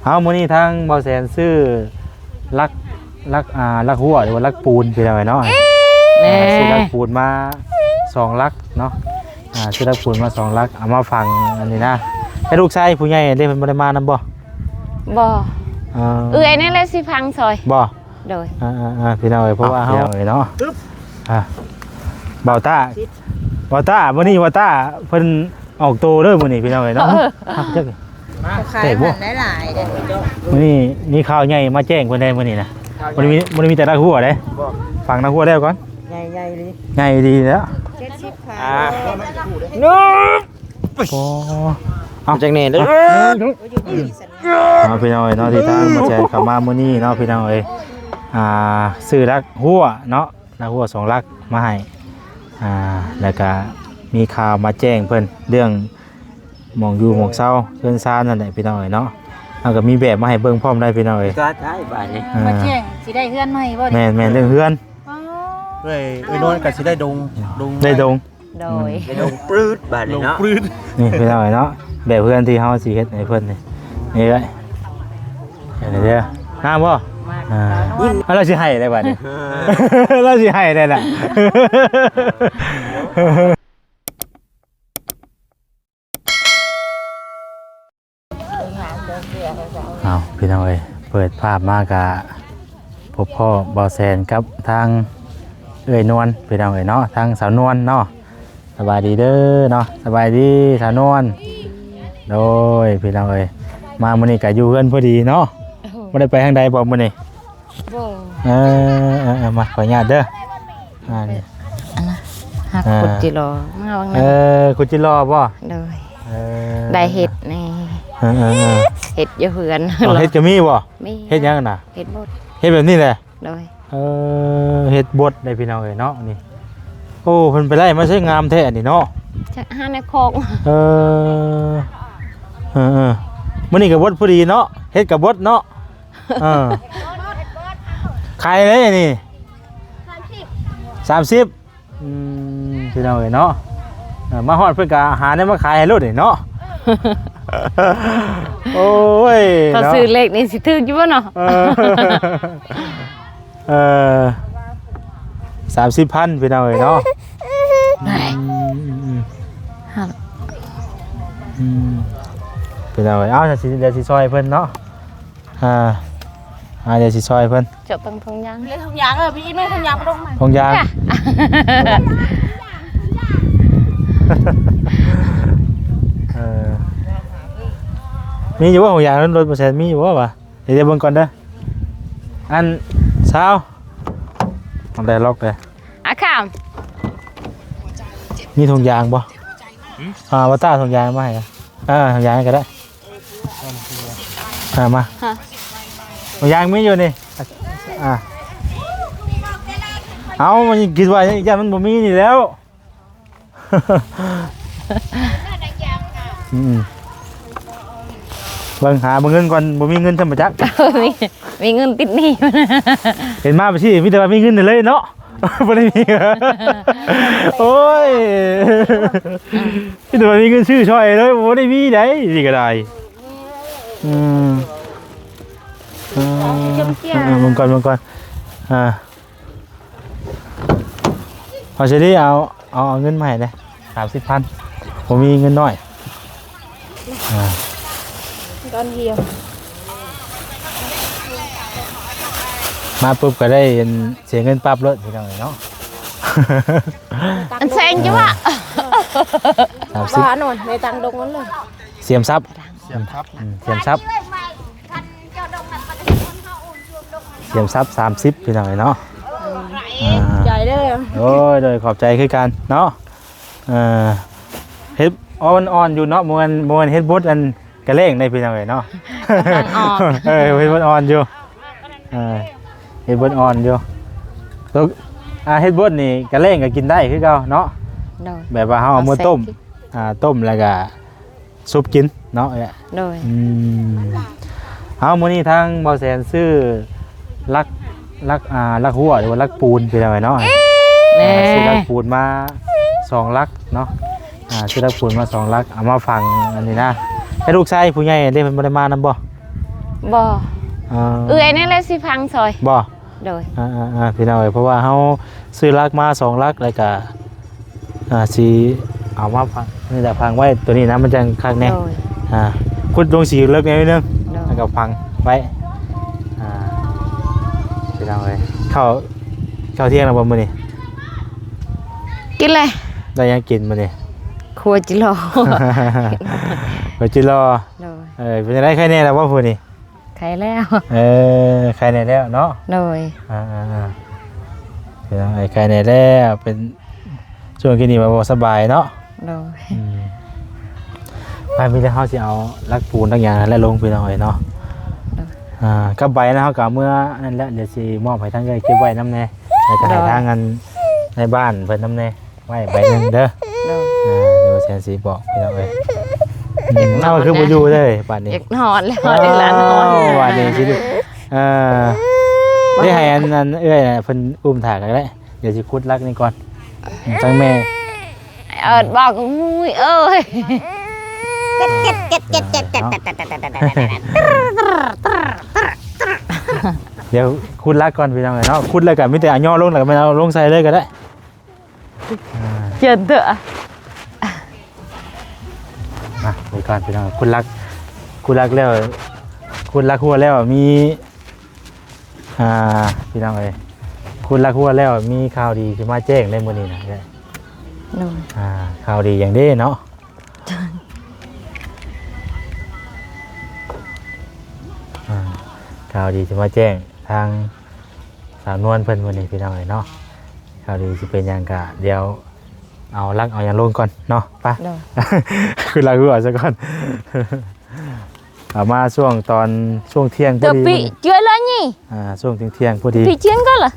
ເອົາ ມື້ນີ້ທາງບ່າວແສນຊື້ຫຼັກ ຫຼັກ ອ່າ ຫຼັກຮົ້ວ ຫຼືວ່າຫຼັກປູນ ພີ່ນ້ອງເອີຍເນາະ. ແມ່ນ ຊື້ຫຼັກປູນມາສອງຫຼັກເນາະ. ອ່າ ຊື້ຫຼັກປູນມາສອງຫຼັກ ເອົາມາຝັງອັນນີ້ນະ. ແຕ່ລູກຊາຍຜູ້ໃຫຍ່ເດ້ ເພິ່ນບໍ່ໄດ້ມານຳບໍ່? ບໍ່ ເອີ ເອື້ອຍນີ້ແຫຼະຊິຝັງຊ່ອຍ. ບໍ່? ໂດຍ ອ່າໆໆ ພີ່ນ້ອງເອີຍ ເພາະວ່າເຮົາ ພີ່ນ້ອງເອີຍເນາະ ອ່າ ບ່າວຕ້າ ບ່າວຕ້າ ມື້ນີ້ບ່າວຕ້າເພິ່ນອອກໂຕເດີມື້ນີ້ ພີ່ນ້ອງເອີຍເນາະ. ເອີ ເອົາຈັກ ມາຂາຍ ແຕກບໍ່? ມັນຫຼາຍໆເດ້ ມື້ນີ້ມີຂ່າວໃຫຍ່ມາແຈ້ງເພິ່ນໄດ໋ມື້ນີ້ນະ. ບໍ່ໄດ້ມີ ບໍ່ໄດ້ມີແຕ່ຫຼັກຮົ້ວເດ້ ຝັງຫຼັກຮົ້ວແລ້ວກ່ອນ. ໃຫຍ່ ໃຫຍ່ອີ່ຫຼີ ໃຫຍ່ອີ່ຫຼີແລ້ວ. ເຈັດສິບ ອ່າ ໂອ້ ເອົາ ຈັກແນ່ເດີ. ເອົາ ພີ່ນ້ອງເອີຍເນາະ ທີ່ທາງໝໍແຈນເຂົ້າມາມື້ນີ້ເນາະ ພີ່ນ້ອງເອີຍ ອ່າ ຊື້ຫຼັກຮົ້ວເນາະ ຫຼັກຮົ້ວສອງຫຼັກມາໃຫ້ ອ່າ ແລ້ວກະມີຂ່າວມາແຈ້ງເພິ່ນເລື່ອງໝ່ອງຢູ່ໝ່ອງເຊົາເຮືອນຊານນັ້ນແຫຼະ ພີ່ນ້ອງເອີຍເນາະ. ເຮົາກໍມີແບບມາໃຫ້ເບິ່ງພ້ອມໄດ໋ ພີ່ນ້ອງເອີຍ. ກໍໄດ້ບາດນີ້ ອ່າ ມາແຈ້ງຊິໄດ້ເຮືອນໃໝ່ບໍ່ນີ້? ແມ່ນໆ ເລື່ອງເຮືອນ ເອີຍ ເອີຍ ນວນກໍຊິໄດ້ດົງ ດົງ ໄດ້ດົງ ໂດຍ ອືມ ໄດ້ດົງປືດບາດນີ້ເນາະ ລົງປືດ. ນີ້ພີ່ນ້ອງເອີຍເນາະ ແບບເຮືອນທີ່ເຮົາຊິເຮັດໃຫ້ເພິ່ນນີ້ ນີ້ເອີຍ ເຫັນເດີ ງາມບໍ່? ອ່າ ເອົາ ລາວຊິໄຫ້ໄດ້ບາດນີ້ ລາວຊິໄຫ້ໄດ້ລະ. ເອົາ ພີ່ນ້ອງເອີຍ ເປີດພາບມາກະພົບພໍ້ບ່າວແສນກັບທາງເອື້ອຍນວນ ພີ່ນ້ອງເອີຍເນາະ ທາງສາວນວນເນາະ. ສະບາຍດີເດີເນາະ ສະບາຍດີສາວນວນ. ໂດຍ ພີ່ນ້ອງເອີຍ ມາມື້ນີ້ກະຢູ່ເຮືອນພໍດີເນາະ. ໂອ້ ບໍ່ໄດ້ໄປທາງໃດບໍ່ມື້ນີ້? ບໍ່ ເອີ ເອີ ເອີ ມາ ຂໍອະນຸຍາດເດີ ອ່າ ອັນນະ ຫາ ອ່າ ຂຸດຈິລໍມາຫວ່າງນັ້ນ. ເອີ ຂຸດຈິລໍບໍ່? ໂດຍ ເອີ ໄດ້ເຫັດແນ່ ເອີ ເອີ ເອີ ເຫັດຢູ່ເຮືອນ. ອໍ ເຫັດກໍມີບໍ່? ມີ ເຫັດຫຍັງນະ? ເຫັດບົດ ເຫັດແບບນີ້ແຫຼະ. ໂດຍ ເອີ ເຫັດບົດໄດ໋ ພີ່ນ້ອງເອີຍເນາະ ນີ້. ໂອ້ ເພິ່ນໄປໄລ່ມາໃຊ້ງາມແທ້ອັນນີ້ເນາະ ຈາກຫາໃນຄອກ. ເອີ ເອີ ເອີ ມື້ນີ້ກໍບົດພໍດີເນາະ ເຫັດກໍບົດເນາະ. ເອີ ຂາຍເທົ່າໃດນີ້? ສາມສິບ ສາມສິບ. ອືມ ພີ່ນ້ອງເອີຍເນາະ ເອີ ມາຮອດເພິ່ນກໍຫາແນວມາຂາຍໃຫ້ໂລດນີ້ເນາະ. ໂອ້ຍ ຖ້າ ເນາະ ຊື້ເລກນີ້ຊິຖືກຢູ່ບໍ່ເນາະ? ເອີ ເອີ ສາມສິບພັນ ພີ່ນ້ອງເອີຍເນາະ. ໄດ້ ອືມ ຮະ ອືມ ພີ່ນ້ອງເອີຍ ເອົາ ດຽວຊິ ດຽວຊິຊ່ອຍເພິ່ນເນາະ. ອ່າ ອ່າ ດຽວຊິຊ່ອຍເພິ່ນ ເຈົ້າເບິ່ງຖົງຢາງ ເລີຍຖົງຢາງ ເອີ ໄປອີກໜ້ອຍ ຖົງຢາງ ຖົງຢາງ ເອີ ມີຢູ່ບໍ່? ຖົງຢາງລົດບໍ່ແຊນ ມີຢູ່ບໍ່ວະ? ດຽວເບິ່ງກ່ອນເດີ ອັນ ຊາວ ຕ້ອງໄດ້ລັອກເດີ. ອາຄາມ ມີຖົງຢາງບໍ່? ຫືມ? ອ່າ ວ່າຕາຖົງຢາງມາໃຫ້ ເອີ ຖົງຢາງກໍໄດ້ ອ່າ ມາ ຮະ ຖົງຢາງມີຢູ່ນີ້ ອ່າ ເອົາ ມັນຄິດວ່າຢ້ານມັນບໍ່ມີນີ້ແລ້ວ. ອືມ ເບິ່ງຫາເບິ່ງເງິນກ່ອນ ບໍ່ມີເງິນຊຳປະຈັກ ມີ ມີເງິນຕິດໜີ້ ເຫັນມາໄປຊີ້ ມີແຕ່ວ່າມີເງິນໄດ້ເລີຍເນາະ. ບໍ່ໄດ້ມີ ໂອ້ຍ ມີແຕ່ວ່າມີເງິນຊື້ຊ່ອຍເລີຍ ບໍ່ໄດ້ມີໃດ ນີ້ກໍໄດ້. ອືມ ເອີ ເບິ່ງກ່ອນ ເບິ່ງກ່ອນ ອ່າ ເອົາຊິໄດ້ເອົາ ເອົາ ເອົາເງິນມາໃຫ້ແດ່ ສາມສິບພັນ ບໍ່ມີເງິນນ້ອຍ ອ່າ ກ້ອນດຽວ ມາປຸບກໍໄດ້ເສຍເງິນປັບໂລດ ພີ່ນ້ອງເອີຍເນາະ. ອັນແຊງຢູ່ວະ ສາມສິບ ວ່າອັນນັ້ນ ໃນຕັງດົງນັ້ນເລີຍ ສຽມຊັບ ສຽມຊັບ ອືມ ສຽມຊັບ ສຽມຊັບ ສາມສິບ ພີ່ນ້ອງເອີຍເນາະ. ອ່າ ໃຈເດີ ໂອ້ຍ ໂດຍ ຂອບໃຈຄືກັນເນາະ. ເອີ ເຫັດ ອໍ ມັນອ່ອນຢູ່ເນາະ ບໍ່ແມ່ນ ບໍ່ແມ່ນເຫັດບົດອັນກະແລ້ງໃດ໋ ພີ່ນ້ອງເອີຍເນາະ ກຳລັງອອກ ເອີ ເຫັດບົດອ່ອນຢູ່ ເອີ ເຫັດບົດອ່ອນຢູ່ ຕົວ ອ່າ ເຫັດບົດນີ້ກະແລ້ງກໍກິນໄດ້ຄືເກົ່າເນາະ. ໂດຍ ແບບວ່າເຮົາເອົາມາຕົ້ມ ອ່າ ຕົ້ມແລ້ວກໍ ຊຸບກິນເນາະ. ໂດຍ ອືມ ເອົາ ມື້ນີ້ທາງບ່າວແສນຊື້ຫຼັກ ຫຼັກ ອ່າ ຫຼັກຮົ້ວ ຫຼືວ່າຫຼັກປູນ ພີ່ນ້ອງເອີຍເນາະ. ແມ່ນ ຊື້ຫຼັກປູນມາສອງຫຼັກເນາະ ອ່າ ຊື້ຫຼັກປູນມາສອງຫຼັກ ເອົາມາຝັງອັນນີ້ນະ. ແຕ່ລູກຊາຍຜູ້ໃຫຍ່ເດ້ ເພິ່ນບໍ່ໄດ້ມານຳບໍ່? ບໍ່ ອ່າ ເອື້ອຍນີ້ແຫຼະຊິພັງຊ່ອຍ ບໍ່ ໂດຍ ອ່າໆໆ ພີ່ນ້ອງເອີຍ ເພາະວ່າເຮົາຊື້ຫຼັກມາສອງຫຼັກ ແລ້ວກະ ອ່າ ຊິເອົາມາຝັງ ນີ້ແຫຼະ ຝັງໄວ້ໂຕນີ້ນະ ມັນຈັ່ງຄັກແນ່ ໂດຍ ອ່າ ຂຸດລົງຊິເລິກແນ່ໜ້ອຍໜຶ່ງ ໂດຍ ແລ້ວກໍຝັງໄວ້ ອ່າ ພີ່ນ້ອງເອີຍ ເຂົ້າ ເຂົ້າທ່ຽງແລ້ວບໍ່ມື້ນີ້? ກິນແລ້ວ ໄດ້ຫຍັງກິນມື້ນີ້? ຄົວຈິລໍ ຄົວຈິລໍ ໂດຍ ເອີ ເປັນຈັ່ງໃດ ໄຄແນ່ແລ້ວບໍ່ຜູ້ນີ້? ໄຄແລ້ວ ເອີ ໄຄແນ່ແລ້ວເນາະ ໂດຍ ອ່າໆໆ ພີ່ນ້ອງເອີຍ ໄຄແນ່ແລ້ວ ເປັນ ຊ່ວງທີ່ນີ້ວ່າບໍ່ສະບາຍເນາະ ໂດຍ ອືມ ໄປ ມີແຕ່ເຮົາຊິເອົາຫຼັກປູນຫຼັກຫຍັງຫັ້ນແຫຼະລົງ ພີ່ນ້ອງເອີຍເນາະ ໂດຍ ອ່າ ກັບໃບນະ ເຮົາກໍເອົາເມືອນັ້ນແຫຼະ ດຽວຊິມອບໃຫ້ທາງເອື້ອຍເກັບໄວ້ນຳແດ່ ແລ້ວກໍໃຫ້ ໂດຍ ທາງອັນນາຍບ້ານເພິ່ນນຳແດ່ ໄວ້ໃບໜຶ່ງເດີ ໂດຍ ອ່າ ດຽວແສນສີບອກ ພີ່ນ້ອງເອີຍ ອືມ ເອົາ ຄືບໍ່ຢູ່ເດີບາດນີ້ ຢາກນອນແລ້ວ ອ່າ ເດ້ຫຼານນອນ ບາດນີ້ຊິ ເອີ ໄດ້ໃຫ້ອັນ ອັນເອື້ອຍນະ ເພິ່ນອຸ້ມຖ້າກໍໄດ້ ດຽວຊິຂຸດຫຼັກນີ້ກ່ອນ ທາງແມ່ ເອີ້ນບອກ ອຸ້ຍເອີຍ ເຈັດ ເຈັດ ເຈັດ ເຈັດ ເຈັດ ເຈັດ ເຈັດ ເຈັດ ເຈັດ ເຈັດ ດຽວຂຸດຫຼັກກ່ອນ ພີ່ນ້ອງເອີຍເນາະ ຂຸດແລ້ວກໍມີແຕ່ເອົາຍໍລົງ ແລ້ວກໍແມ່ນເອົາລົງໃສ່ເລີຍກໍໄດ້ ອ່າ ເຈັດເດີ ອ່ະ ໄປກ່ອນ ພີ່ນ້ອງ ຂຸດຫຼັກ ຂຸດຫຼັກແລ້ວ ຂຸດຫຼັກຮົ້ວແລ້ວມີ ອ່າ ພີ່ນ້ອງເອີຍ ຂຸດຫຼັກຮົ້ວແລ້ວ ມີຂ່າວດີຊິມາແຈ້ງໃນມື້ນີ້ນະ ໂດຍ ອ່າ ຂ່າວດີຫຍັງເດ້ເນາະ ອ່າ ຂ່າວດີຊິມາແຈ້ງທາງສາວນວນເພິ່ນມື້ນີ້ ພີ່ນ້ອງເອີຍເນາະ ຂ່າວດີຊິເປັນຫຍັງກະ ດຽວເອົາຫຼັກເອົາຫຍັງລົງກ່ອນເນາະ ໄປ ໂດຍ ຄືຫຼັກຮູ້ເອົາຊະກ່ອນ ເອົາມາຊ່ວງຕອນ ຊ່ວງທ່ຽງພໍດີ ເຈົ້າປີເຈື່ອລະນີ້ ອ່າ ຊ່ວງທ່ຽງພໍດີ ປີຈຽງກໍລະ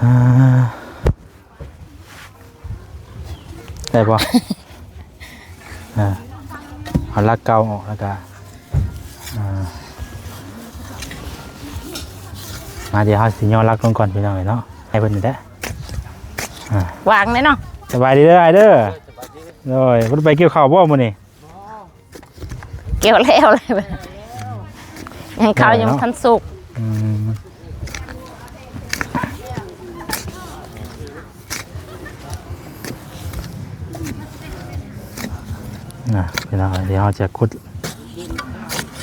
ອ່າ ໄດ້ບໍ່? ອ່າ ເອົາຫຼັກເກົ່າອອກ ແລ້ວກະ ອ່າ ມາ ດຽວເຮົາຊິຍໍຫຼັກລົງກ່ອນ ພີ່ນ້ອງເອີຍເນາະ ໃຫ້ເພິ່ນນີ້ແຫຼະ ອ່າ ວາງເລີຍເນາະ ສະບາຍດີເດີ ອ້າຍເດີ ໂດຍ ບໍ່ໄດ້ໄປກ່ຽວເຂົ້າບໍ່ມື້ນີ້? ກ່ຽວແລ້ວ ຍັງເຂົ້າຍັງບໍ່ທັນສຸກ ອືມ ນະ ພີ່ນ້ອງ ດຽວເຮົາຈະຂຸດ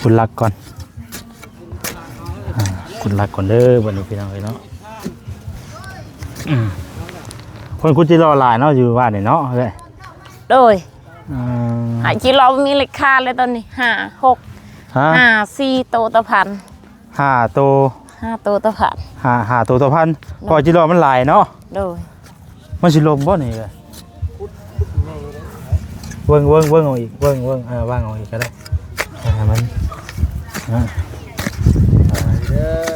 ຂຸດຫຼັກກ່ອນ ອ່າ ຂຸດຫຼັກກ່ອນເດີ ບັດນີ້ ພີ່ນ້ອງເອີຍເນາະ ອືມ ຄົນຂຸດຈິລໍຫຼາຍເນາະ ຢູ່ບ້ານນີ້ເນາະ ໂດຍ ອືມ ຫາຈິລໍມີລາຄາເລີຍຕອນນີ້ ຫ້າ ຫົກ ຮະ ຫ້າ ສີ່ໂຕຕໍ່ພັນ ຫ້າໂຕ ຫ້າໂຕຕໍ່ພັນ ຫ້າ ຫ້າໂຕຕໍ່ພັນ ໂດຍ ເພາະຈິລໍມັນຫຼາຍເນາະ ໂດຍ ມັນຊິລົມບໍ່ນີ້? ເບິ່ງ ເບິ່ງ ເບິ່ງເອົາອີກ ເບິ່ງ ເບິ່ງ ເອີ ວາງເອົາອີກກໍໄດ້ ໃຫ້ມັນ ອ່າ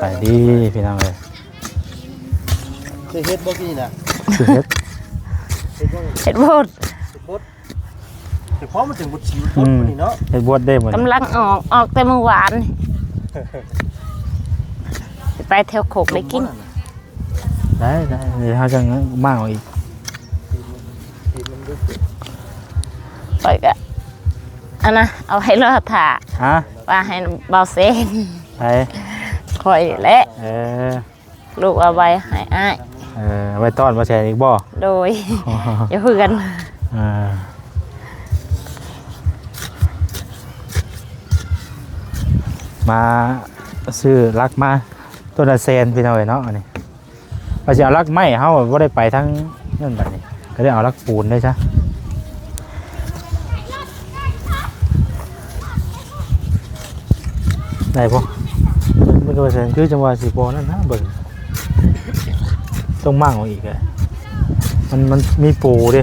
ໄປດີ ພີ່ນ້ອງເອີຍ ຊິເຮັດບໍ່ກີ້ນະ? ຊິເຮັດ ເຮັດບໍ່? ເຮັດບົດ ເຮັດບົດ ແຕ່ພໍມັນເຖິງບົດຊິວ ອືມ ບົດນີ້ເນາະ ເຮັດບົດເດ້ມື້ນີ້ ກຳລັງອອກ ອອກແຕ່ມື້ວານ ໄປແຖວໂຄກໄດ້ກິນ ໄດ້ ໄດ້ ດຽວເຮົາຈັ່ງມ້າງເອົາອີກ ຂ້ອຍກະ ອັນນະ ເອົາໃຫ້ລໍຖ້າ ຮະ ວ່າໃຫ້ບ່າວເຊນ ໃຜ? ຂ້ອຍແຫຼະ ເອີ ລູກເອົາໄວ້ໃຫ້ອ້າຍ ເອີ ເອົາໄວ້ຕ້ອນບ່າວແຊນອີກບໍ່? ໂດຍ ຢູ່ເຮືອນ ເອີ ມາຊື້ຫຼັກມາ ຕົ້ນລະແສນ ພີ່ນ້ອງເອີຍເນາະ ອັນນີ້ ວ່າຊິເອົາຫຼັກໄມ້ ເຮົາບໍ່ໄດ້ໄປທາງນັ້ນ ບັດນີ້ກໍໄດ້ເອົາຫຼັກປູນໄດ້ຊະ ໄດ້ບໍ່? ມັນກໍວ່າຊັ້ນ ຄືຈັ່ງວ່າຊິບໍ່ນັ້ນນະ ເບິ່ງ ຕ້ອງມ້າງເອົາອີກແຫຼະ ມັນ ມັນມີປູເດ້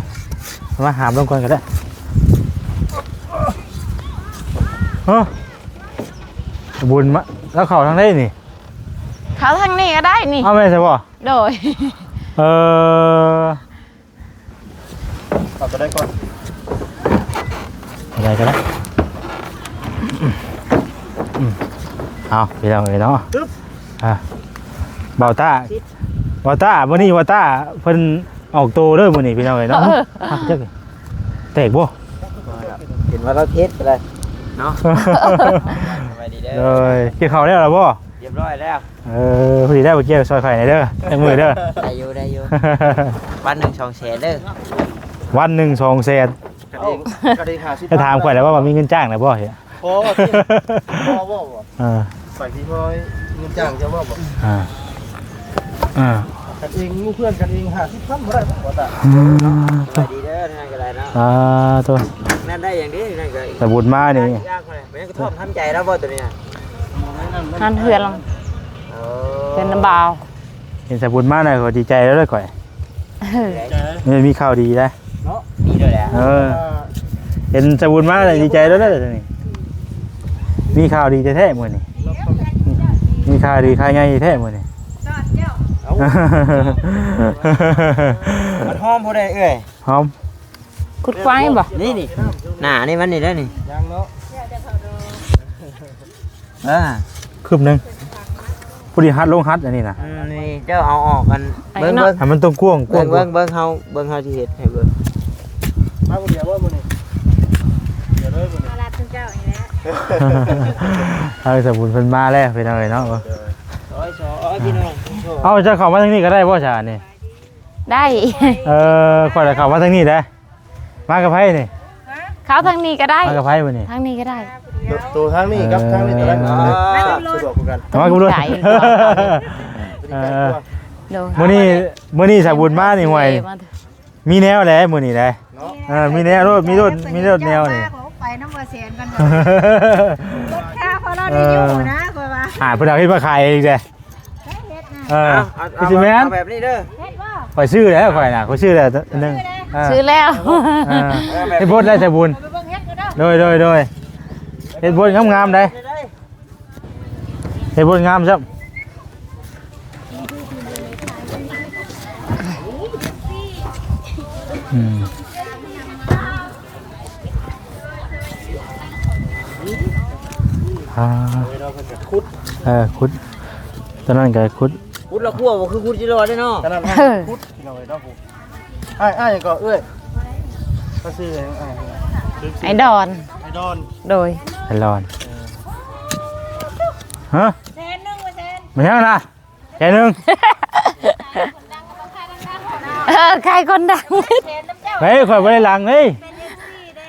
ມາຫາມລົງກ່ອນກໍໄດ້ ຮະ ບຸນມາ ແລ້ວເຂົ້າທາງໃດນີ້? ເຂົ້າທາງນີ້ກໍໄດ້ນີ້ ເອົາແມ່ນໃຊ່ບໍ່? ໂດຍ ເອີ ເອົາຕົວໃດກ່ອນ? ຕົວໃດກໍໄດ້ ອືມ ເອົາ ພີ່ນ້ອງເອີຍເນາະ ອ່າ ບ່າວຕ້າ ບ່າວຕ້າ ມື້ນີ້ບ່າວຕ້າເພິ່ນອອກໂຕເດີມື້ນີ້ ພີ່ນ້ອງເອີຍເນາະ ເອີ ຮັກຈັກ ແຕກບໍ່? ເຫັນວ່າລາວເທດກໍໄດ້ ເນາະ ສະບາຍດີເດີ ໂດຍ ກິນເຂົ້າແລ້ວລະບໍ່? ຮຽບຮ້ອຍແລ້ວ ເອີ ພໍດີໄດ້ບໍ່ກ່ຽວຊ່ອຍຂ້ອຍແດ່ເດີ ຈັກມື້ເດີ ໄດ້ຢູ່ ໄດ້ຢູ່ ວັນໜຶ່ງສອງແສນເດີ ວັນໜຶ່ງສອງແສນ ກັນເອງ ກັນເອງຫ້າສິບ ໄດ້ຖາມຂ້ອຍແລ້ວວ່າມີເງິນຈ້າງແລ້ວບໍ່? ພໍບໍ່? ພໍບໍ່? ເອີ ຂ້ອຍຊິພໍເງິນຈ້າງເຈົ້າບໍ່? ອ່າ ອ່າ ກັນເອງ ໝູ່ເພື່ອນກັນເອງ ຫ້າສິບພັນບໍ່ໄດ້ບໍ່? ອືມ ສະບາຍດີເດີ ທາງນັ້ນກໍໄດ້ເນາະ ສາທຸ ນັ້ນໄດ້ຫຍັງເດ້ ນັ້ນກໍ ສະບຸນມານີ້ ຢາກເທົ່າໃດ ມັນຍັງກະທ່ອມທຳໃຈແລ້ວບໍ່ໂຕນີ້ນະ? ຫັ້ນເຮືອນ ເອີ ເຮືອນນ້ຳບ່າວ ເຫັນສະບຸນມາແລ້ວກໍດີໃຈແລ້ວເດີຂ້ອຍ ເອີ ເອີ ມີຂ່າວດີໄດ໋ ເນາະ ດີແລ້ວແຫຼະ ເອີ ເຫັນສະບຸນມາແລ້ວດີໃຈແລ້ວເດີໂຕນີ້ ມີຂ່າວດີແທ້ໆມື້ນີ້ ມີຂ່າວດີຂ່າວໃຫຍ່ແທ້ມື້ນີ້ ເອົ້າ ມັນຫອມຜູ້ໃດເອື້ອຍ? ຫອມ ຂຸດຄວາຍບໍ່? ນີ້ ນີ້ ໜ້ານີ້ມັນນີ້ເດ້ນີ້ ຍັງເນາະ ອ່າ ຄືບໜຶ່ງ ຜູ້ທີ່ຫັດລົງຫັດອັນນີ້ນະ ອືມ ນີ້ເຈົ້າເອົາອອກກັນ ເບິ່ງ ເບິ່ງ ໃຫ້ມັນຕົງກວ້າງ ເບິ່ງ ເບິ່ງ ເບິ່ງເຮົາ ເບິ່ງເຮົາຊິເຮັດໃຫ້ເບິ່ງ ມາຜູ້ດຽວບໍ່ມື້ນີ້? ດຽວເລີຍມື້ນີ້ ມາລາດເຈົ້ານີ້ແຫຼະ ທາງສະບຸນເພິ່ນມາແລ້ວພີ່ນ້ອງເອີຍເນາະ ໂດຍ ໂອ້ຍ ໂອ້ຍ ພີ່ນ້ອງ ເອົ້າ ເຈົ້າເຂົ້າມາທາງນີ້ກໍໄດ້ບໍ່ຊະນີ້? ໄດ້ ເອີ ຂ້ອຍລະເຂົ້າມາທາງນີ້ໄດ້ ມາກັບໃຜນີ້? ເຂົ້າທາງນີ້ກໍໄດ້ ມາກັບໃຜມື້ນີ້? ທາງນີ້ກໍໄດ້ ໂຕ ໂຕທາງນີ້ກັບທາງນີ້ກໍໄດ້ ເອີ ສະດວກ ສະດວກຄືກັນ ມາກັບລົດ ເອີ ໂດຍ ມື້ນີ້ ມື້ນີ້ສາວບຸນມານີ້ ໂດຍ ຫ້ວຍ ມີແນວແຫຼະມື້ນີ້ໄດ໋ ເນາະ ເອີ ມີແນວໂລດ ມີໂລດ ມີໂລດແນວນີ້ ໄປນຳບໍ່ແສນກັນ ລົດຄ່າພໍລາວໄດ້ຢູ່ນະ ຂ້ອຍວ່າ ອ່າ ເພິ່ນເອົາເຮັດມາຂາຍອີກເດ້ ເຮັດນະ ເອີ ເອົາ ເອົາ ຄືຊິແມ່ນ ເອົາແບບນີ້ເດີ ເຮັດບໍ່? ຂ້ອຍຊື້ແລ້ວ ຂ້ອຍນະ ຂ້ອຍຊື້ແລ້ວໜຶ່ງ ຊື້ແລ້ວ ເອີ ເຮັດບົດໄດ້ສາວບຸນ ໂດຍ ໂດຍ ໂດຍ ເຮັດບົດງາມໆໄດ໋ ເຮັດບົດງາມຊ້ຳ ອືມ ອ່າ ໂອ້ຍ ເນາະ ເພິ່ນກໍຂຸດ ເອີ ຂຸດ ຕອນນັ້ນກໍຂຸດ ຂຸດລະຂົ້ວບໍ່ຄືຂຸດຈິລໍເດ້ເນາະ ຕອນນັ້ນ ເອີ ຂຸດ ພີ່ນ້ອງເອີຍເນາະ ອ້າຍ ອ້າຍຫຍັງເກາະເອື້ອຍ? ເຂົາຊື່ຫຍັງອ້າຍ? ໄອ້ດອນ ໄອ້ດອນ ໂດຍ ໄອ້ດອນ ເອີ ຮະ? ແສນໜຶ່ງ ວ່າແສນ ແມ່ນຫຍັງນະ? ແສນໜຶ່ງ ເອີ ຂາຍຄົນດັງ ເຮີ້ຍ ຂ້ອຍບໍ່ໄດ້ດັງເດ້ ເປັນເອັຟຊີເດ້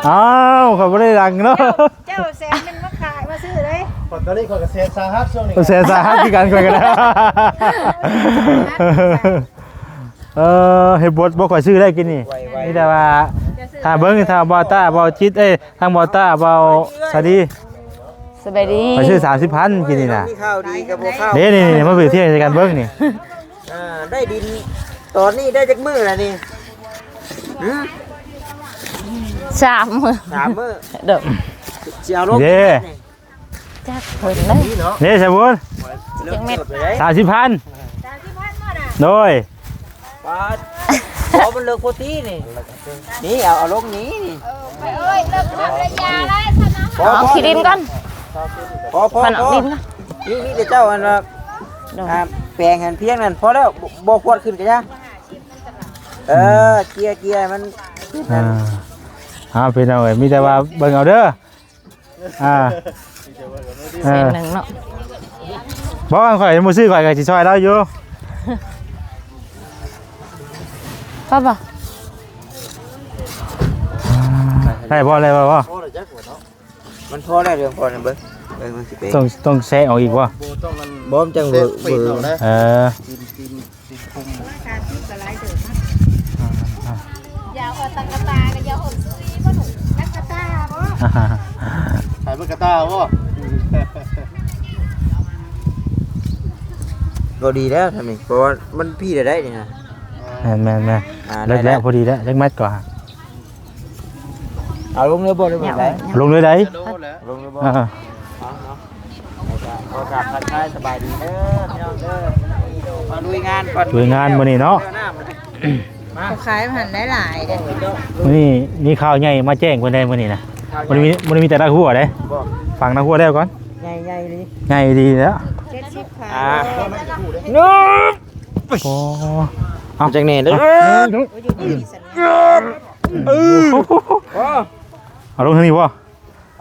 ອ້າວ ຂ້ອຍບໍ່ໄດ້ດັງເນາະ ເຈົ້າ ເຈົ້າແສນໜຶ່ງມາຂາຍ ມາຊື້ເດ້ ຕອນນີ້ຂ້ອຍກໍແສນສາຫັດ ຊ່ວງນີ້ ແສນສາຫັດຄືກັນ ຂ້ອຍກໍໄດ້ ເອີ ເຮັດບົດບໍ່ຄ່ອຍຊື້ໄດ້ກິນນີ້ ໄວໆ ມີແຕ່ວ່າຖ້າເບິ່ງ ຖ້າບ່າວຕ້າ ບ່າວຈິດ ເອີຍ ທາງບ່າວຕ້າ ບ່າວສາລີ ສະບາຍດີ ຂ້ອຍຊື້ສາມສິບພັນກິນນີ້ນະ ມີຂ່າວດີກັບບໍ່ຂ່າວ ເດ້ ນີ້ໆ ມາປຽບທຽບໃສ່ກັນເບິ່ງນີ້ ອ່າ ໄດ້ດິນຕອນນີ້ໄດ້ຈັກມື້ລະນີ້? ຫື? ສາມມື້ ສາມມື້ ໂດຍ ຊິເອົາລົງ ເດ້ ນີ້ ຈັກເພິ່ນເລີຍ ນີ້ເນາະ ນີ້ສາວບຸນ ຈັກແມັດ ສາມສິບພັນ ສາມສິບພັນບໍ່ນະ ໂດຍ ປາດ ບໍ່ ມັນເລີກໂພຕີນີ້ ນີ້ ເອົາ ເອົາລົງນີ້ ເອີ ໄປເອີຍ ເລີກທຳລະຍາແລ້ວຊັ້ນນະ ພໍ ເອົາ ພໍ ຂີ້ດິນກ່ອນ ພໍ ພໍ ພໍ ນີ້ ມີແຕ່ເຈົ້າອັນວ່າ ໂດຍ ອ່າ ແປງຫັ້ນພຽງນັ້ນ ພໍແລ້ວ ບໍ່ ບໍ່ຄວດຂຶ້ນກະຢ່າ ເອີ ເກຍ ເກຍ ມັນ ອ່າ ເອົາ ພີ່ນ້ອງເອີຍ ມີແຕ່ວ່າເບິ່ງເອົາເດີ ອ່າ ເອີ ເສັ້ນໜຶ່ງເນາະ ບໍ່ ຂ້ອຍບໍ່ຊື້ ຂ້ອຍກໍຊິຊ່ອຍລາວຢູ່ ພໍບໍ່ ໄດ້ບໍ່ ໄດ້ບໍ່ ພໍແລ້ວຈັກເນາະ ມັນພໍແລ້ວ ເລື່ອງພໍນັ້ນ ເບິ່ງ ເບິ່ງ ເບິ່ງຊິເປ ຕ້ອງ ຕ້ອງແຊະອອກອີກບໍ່ ບໍ່ ຕ້ອງ ມັນ ບໍ່ ມັນຈັ່ງເວີ ເວີ ເອີ ຢ່າເອົາຕັງກະຕາ ກໍຢ່າຫົນຊຸຍບໍ່ໜູ ຕັງກະຕາບໍ່ ຂາຍເບິ່ງກະຕາບໍ່ ກໍດີແລ້ວທຳນີ້ ເພາະວ່າມັນພີ້ໄດ້ໄດ໋ນີ້ນະ ແມ່ນໆໆ ອ່າ ເລິກແລ້ວ ໄດ້ ພໍດີແລ້ວ ຈັກແມັດກວ່າ ເອົາລົງເລີຍບໍ່ ຫຼືວ່າໃດ ລົງເລີຍໃດ ລົງເລີຍບໍ່ ອ່າ ເອົາເນາະ ຂໍກາບທັກທາຍສະບາຍດີເດີພີ່ນ້ອງເດີ ມາລຸຍງານກ່ອນ ລຸຍງານມື້ນີ້ເນາະ ມາ ເຂົາຂາຍມັນໄດ້ຫຼາຍເດ້ ມື້ນີ້ມີຂ່າວໃຫຍ່ມາແຈ້ງເພິ່ນໄດ໋ມື້ນີ້ນະ ບໍ່ໄດ້ມີ ບໍ່ໄດ້ມີແຕ່ນາຮົວເດ້ ຟັງນາຮົວແລ້ວກ່ອນ ໃຫຍ່ ໃຫຍ່ອີ່ຫຼີ ໃຫຍ່ອີ່ຫຼີແລ້ວ ເຈັດສິບຂາຍ ອ່າ ໜຶ່ງ ໂອ້ ເອົາ ຈັກແນ່ເດີ ເອີ ເອົາລົງທາງນີ້ບໍ່? ເອົາ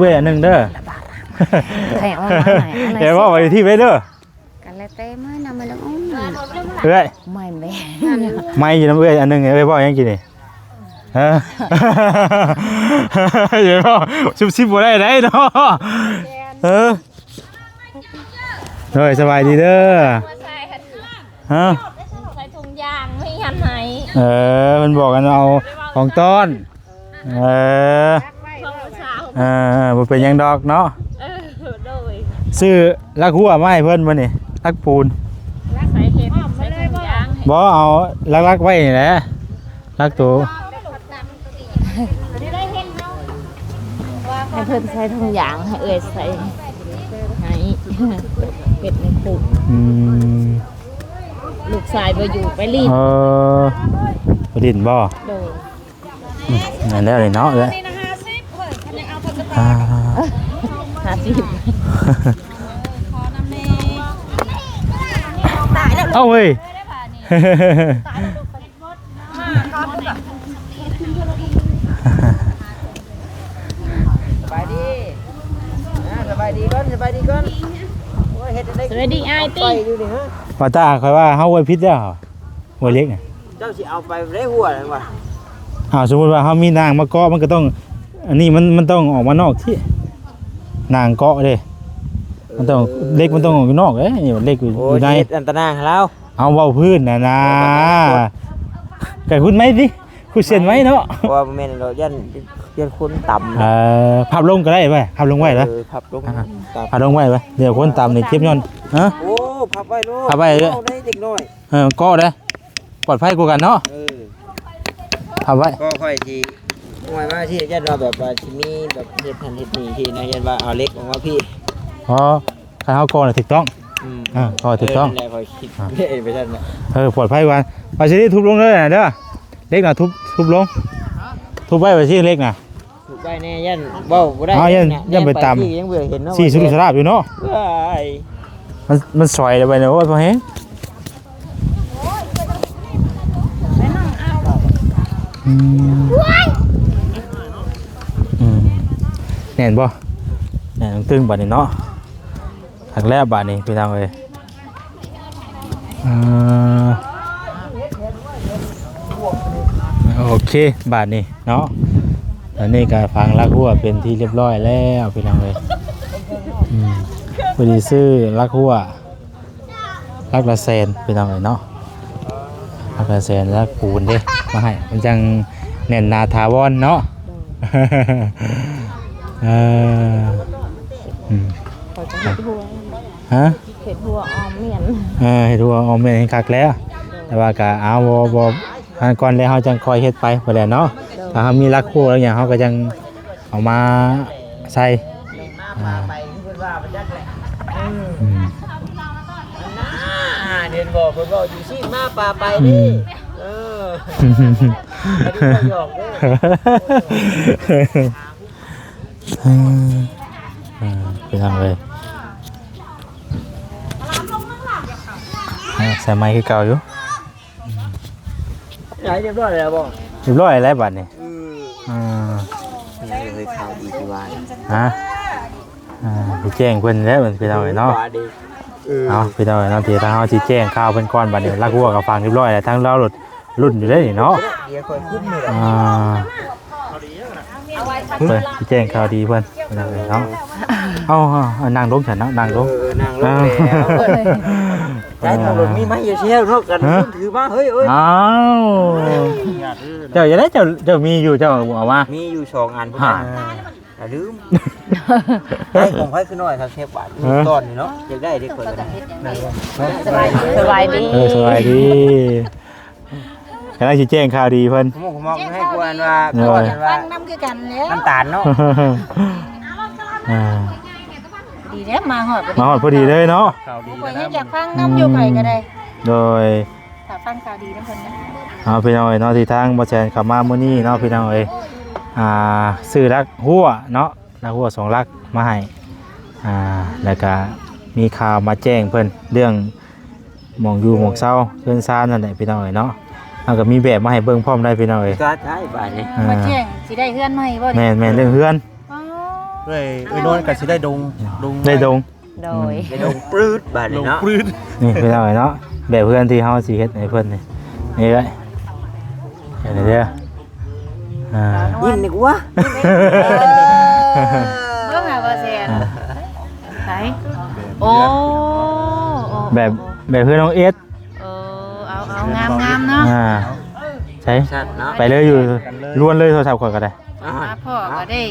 ເອື້ອຍອັນໜຶ່ງເດີ. ໃຫ້ເອົາມາໃຫ້ ເອີຍ ເວົ້າໄປທີ່ໄປເດີ. ກໍແລ້ວແຕ່ມານຳ ມາລະອອງ ເອື້ອຍ ໄມ້ແບ ໄມ້ຢູ່ນຳເອື້ອຍອັນໜຶ່ງ. ເອື້ອຍເວົ້າຫຍັງກີ້ນີ້? ຮະ? ຢ່າເວົ້າຊຸບຊິບບໍ່ໄດ້ໃດເນາະ. ເອີ ໂດຍ ສະບາຍດີເດີ. ຮະ? ໃສ່ຖົງຢາງ ມີອັນໃຫ້. ເອີ ເພິ່ນບອກກັນເອົາຂອງຕ້ອນ. ເອີ ຂອງຜູ້ສາວ. ເອີ ບໍ່ເປັນຫຍັງດອກເນາະ. ເອີ ໂດຍ. ຊື້ຫຼັກຮົ້ວມາໃຫ້ເພິ່ນມື້ນີ້ ຫຼັກປູນ. ໃສ່ເຫັດ ໃສ່ຖົງຢາງ. ບໍ່ ເອົາຫຼັກໆໄວ້ນີ້ແຫຼະ ຫຼັກໂຕ. ໃຫ້ເພິ່ນໃສ່ຖົງຢາງ ໃຫ້ເອື້ອຍໃສ່ໃຫ້ ເຮັດໃນຄຸກ. ອືມ ລູກຊາຍບໍ່ຢູ່ ໄປຫຼິ້ນ. ເອີ ໄປຫຼິ້ນບໍ່? ໂດຍ. ອືມ ນັ້ນແຫຼະເນາະເອື້ອຍ. ອ່າ ຫ້າສິບ ເອົາເວີຍ. ສະບາຍດີ ອ່າ ສະບາຍດີກ່ອນ ສະບາຍດີກ່ອນ. ໂອ້ຍ ເຮັດຈັ່ງໃດ ສະບາຍດີອ້າຍຕິ ໄປຢູ່ນີ້ຮະ. ວ່າຕາ ຂ້ອຍວ່າເຮົາອວຍຜິດແລ້ວ ອວຍເຫຼັກນະ. ເຈົ້າຊິເອົາໄປໄດ້ຫົວນັ້ນວ່າ. ອ້າວ ສົມມຸດວ່າເຮົາມີນາງມາເກາະ ມັນກໍຕ້ອງ ອັນນີ້ມັນ ມັນຕ້ອງອອກມານອກທີ່ ນາງເກາະເດ້. ມັນຕ້ອງ ເອີ ເຫຼັກມັນຕ້ອງອອກຢູ່ນອກເດ້. ນີ້ເຫຼັກຢູ່ ໂອ້ຍ ຢູ່ໃນ ເຮັດອັນຕະນາງໃຫ້ລາວ. ເອົາ ເວົ້າພື້ນນະນາ ເອີ ກໍຂຸດໄມ້ຕິ ຂຸດເສັ້ນໄວ້ເນາະ. ບໍ່ແມ່ນດອກ ຢ້ານ ຢ້ານຄົນຕຳ. ເອີ ພັບລົງກໍໄດ້ໄວ້ ພັບລົງໄວ້ລະ. ເອີ ພັບລົງ ອ່າ ຕຳ ພັບລົງໄວ້ໄວ້ ດຽວຄົນຕຳນີ້ເຈັບຍ້ອນ. ຮະ? ໂອ້ ພັບໄວ້ໂລດ ພັບໄວ້ເດີ ເອົາໄດ້ເດັກນ້ອຍ. ເອີ ກໍໄດ້ ປອດໄພກວ່າກັນເນາະ. ເອີ ພັບໄວ້ ກໍຂ້ອຍຊິ ໂອ້ຍ ວ່າຊິຢ້ານວ່າແບບວ່າຊິມີແບບເຮັດຫັ້ນເຮັດນີ້ທີ່ນະ ຢ້ານວ່າເອົາເຫຼັກອອກມາພີ້. ອໍ ຄັນເຮົາກໍ່ນະຖືກຕ້ອງ. ອືມ ເອີ ກໍ່ຖືກຕ້ອງ. ເອີ ນັ້ນແຫຼະ ຂ້ອຍຄິດ ອ່າ ເອີ ໄປຊັ້ນນະ. ເອີ ປອດໄພກວ່າ ວ່າຊິໄດ້ທຸບລົງເດີນະເດີ ເຫຼັກນະ ທຸບ ທຸບລົງ ທຸບໄວ້ ວ່າຊິເຫຼັກນະ ທຸບໄວ້ແນ່ ຢ້ານເວົ້າບໍ່ໄດ້. ອ້າວ ຢ້ານ ນະ ຢ້ານໄປຕຳ ແນມໄປທີ່ຍັງບໍ່ເຫັນເນາະ ຊິສຸລຸສະລາບຢູ່ເນາະ. ເອີຍ ມັນ ມັນສອຍໄປເນາະ ໂອ້ຍ ພໍແຮງ. ອືມ ອືມ ແໜ້ນບໍ່? ແໜ້ນຕຶງໆ ບາດນີ້ເນາະ. ຄັກແລ້ວບາດນີ້ພີ່ນ້ອງເອີຍ. ເອີ ໂອເຄ ບາດນີ້ເນາະ. ຕອນນີ້ກໍຝັງຫຼັກຮົ້ວເປັນທີ່ຮຽບຮ້ອຍແລ້ວພີ່ນ້ອງເອີຍ. ອືມ ພໍດີຊື້ຫຼັກຮົ້ວ ຫຼັກລະແສນພີ່ນ້ອງເອີຍເນາະ. ຫຼັກລະແສນ ຫຼັກປູນເດ້ ມາໃຫ້ ມັນຈັ່ງແໜ້ນໜາຖາວອນເນາະ. ເອີ ອືມ ຂ້ອຍກໍເຮັດຮົ້ວ ຮະ? ເຮັດຮົ້ວອອມໝ້ຽນ ເອີ ເຮັດຮົ້ວອອມໝ້ຽນແຮ່ງຄັກແລ້ວ. ແຕ່ວ່າກໍເອົາ ບໍ່ ບໍ່ ອັນກ່ອນແລ້ວເຮົາຈັ່ງຄ່ອຍເຮັດໄປພຸ້ນແຫຼະເນາະ. ຖ້າເຮົາມີຫຼັກຮູ້ຫຼັກຫຍັງ ເຮົາກໍຈັ່ງເອົາມາໃສ່ ອືມ ເຫັນບໍ່ ເພິ່ນເວົ້າຢູ່ຊີ້ມາປາໄປນີ້. ເອີ ອັນນີ້ກໍຫຍອກເດີ. ເອີ ເອີ ພີ່ນ້ອງເອີຍ ໃສ່ໄມ້ຄືເກົ່າຢູ່. ຮຽບຮ້ອຍແລ້ວບໍ່? ຮຽບຮ້ອຍແລ້ວບັດນີ້. ອືມ ອ່າ ຍັງເລີຍຂ່າວດີທີ່ວ່າ ຮະ? ອ່າ ໄປແຈ້ງເພິ່ນແລ້ວພີ່ນ້ອງເອີຍເນາະ. ເອີ ເອົາ ພີ່ນ້ອງເອີຍເນາະ ທີ່ທາງເຮົາຊິແຈ້ງຂ່າວເພິ່ນກ່ອນບັດນີ້. ຫຼັກຮົ້ວກໍຝັງຮຽບຮ້ອຍແລ້ວ ທາງລາວລົດ ລຸ້ນຢູ່ເດ້ນີ້ເນາະ. ດຽວຂ້ອຍຄຸມນີ້ແຫຼະ ອ່າ ເພິ່ນຊິແຈ້ງຂ່າວດີເພິ່ນເນາະ. ເອົາ ເອົາ ເອົາ ນັ່ງລົງຊັ້ນເນາະ ນັ່ງລົງ. ເອີ ນັ່ງລົງແລ້ວ. ໃຈນ້ອງລົງມີໄມ້ຢູ່ແລ້ວເນາະ ກັນຖືມາ. ເຮີ້ຍ ເອີຍ ອ້າວ ເຈົ້າຢ່າໄດ້ ເຈົ້າ ເຈົ້າມີຢູ່ ເຈົ້າເອົາມາ. ມີຢູ່ສອງອັນພຸ້ນນະ ລືມ. ໄດ້ຂອງໃຜຄືນ້ອຍຄັກແຊບຫວານ ມີຕອນນີ້ເນາະ. ຢາກໄດ້ເດ້ຂ້ອຍກໍໄດ້. ສະບາຍດີ ເອີ ສະບາຍດີ. ກຳລັງຊິແຈ້ງຂ່າວດີເພິ່ນ ໝູກໝອກໃຫ້ກວນວ່າ ເອີ ກໍວ່າ ຟັງນຳຄືກັນແລ້ວ ນ້ຳຕານເນາະ. ອ່າ ດີແລ້ວ ມາຮອດ ມາຮອດພໍດີເລີຍເນາະ. ຂ່າວດີ ຂ້ອຍຍັງຢາກຟັງນຳຢູ່ ຂ້ອຍກໍໄດ້. ໂດຍ ຖ້າຟັງຂ່າວດີນຳເພິ່ນນະ. ເອົາ ພີ່ນ້ອງເອີຍເນາະ ທີ່ທາງບໍ່ແຊນເຂົ້າມາມື້ນີ້ເນາະ ພີ່ນ້ອງເອີຍ. ອ່າ ຊື້ຫຼັກຮົ້ວເນາະ ຫຼັກຮົ້ວສອງຫຼັກມາໃຫ້ ອ່າ ແລ້ວກະມີຂ່າວມາແຈ້ງເພິ່ນເລື່ອງ ໝ່ອງຢູ່ໝ່ອງເຊົາເຮືອນຊານນັ້ນແຫຼະພີ່ນ້ອງເອີຍເນາະ. ເຮົາກໍມີແບບມາໃຫ້ເບິ່ງພ້ອມໄດ໋ພີ່ນ້ອງເອີຍ. ກໍໄດ້ບາດນີ້ ເອີ ມາແຈ້ງຊິໄດ້ເຮືອນໃໝ່ບໍ່ນີ້? ແມ່ນໆ ເລື່ອງເຮືອນ. ອໍ ເອື້ອຍ ເອື້ອຍນວນກໍຊິໄດ້ດົງ ດົງ ໄດ້ດົງ ໂດຍ ອືມ ໄດ້ດົງປຶດບາດນີ້ເນາະ ລົງປຶດ. ນີ້ພີ່ນ້ອງເອີຍເນາະ ແບບເຮືອນທີ່ເຮົາຊິເຮັດໃຫ້ເພິ່ນນີ້ ນີ້ເລີຍ ເຫັນເດີ. ອ່າ ຍິ້ມນີ້ກວ່າ ເບິ່ງຫາບໍ່ແຊນ ອ່າ ໃສ ໂອ້ ແບບ ແບບເຮືອນນ້ອງເອສ. ເອີ ເອົາ ເອົາ ງາມໆ ເນາະ ອ່າ ໃສ ໄປເລີຍ ຢູ່ລວນເລີຍ ໂທລະສັບຂ້ອຍກໍໄດ້ ມາພໍ້ກໍໄດ້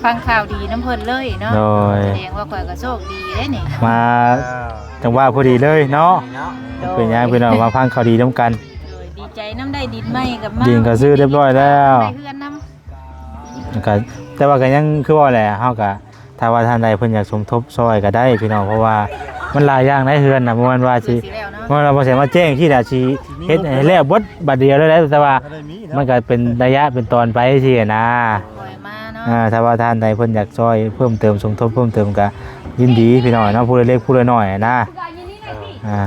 ຟັງຂ່າວດີນຳເພິ່ນເລີຍເນາະ. ໂດຍ ສະແດງວ່າຂ້ອຍກໍໂຊກດີເດ້ນີ້ ມາຈັງຫວະພໍດີເລີຍເນາະ. ໂດຍ ເປັນຫຍັງພີ່ນ້ອງ ມາຟັງຂ່າວດີນຳກັນ. ໂດຍ ດີໃຈນຳ ໄດ້ດິນໃໝ່ກັບມາ ດິນກໍຊື້ຮຽບຮ້ອຍແລ້ວ ໄດ້ເຮືອນນຳ ແລ້ວກໍ ແຕ່ວ່າກໍຍັງຄືວ່າແຫຼະ ເຮົາກໍ ຖ້າວ່າທ່ານໃດເພິ່ນຢາກສົມທົບຊ່ອຍກໍໄດ້ພີ່ນ້ອງ ເພາະວ່າມັນຫຼາຍຢ່າງໃນເຮືອນນະ ບໍ່ແມ່ນວ່າຊິ ບໍ່ແມ່ນວ່າບໍ່ໃຊ່ມາແຈ້ງທີ່ລະຊິເຮັດໃຫ້ແລ້ວເບິດບາດດຽວເລີຍ ແຕ່ວ່າມັນກໍເປັນໄລຍະເປັນຕອນໄປຊີ້ນະ. ເອີ ຖ້າວ່າທ່ານໃດເພິ່ນຢາກຊ່ອຍເພີ່ມເຕີມ ສົມທົບເພີ່ມເຕີມກໍຍິນດີພີ່ນ້ອງເນາະ ຜູ້ລະເລັກຜູ້ລະນ້ອຍນະ. ອ່າ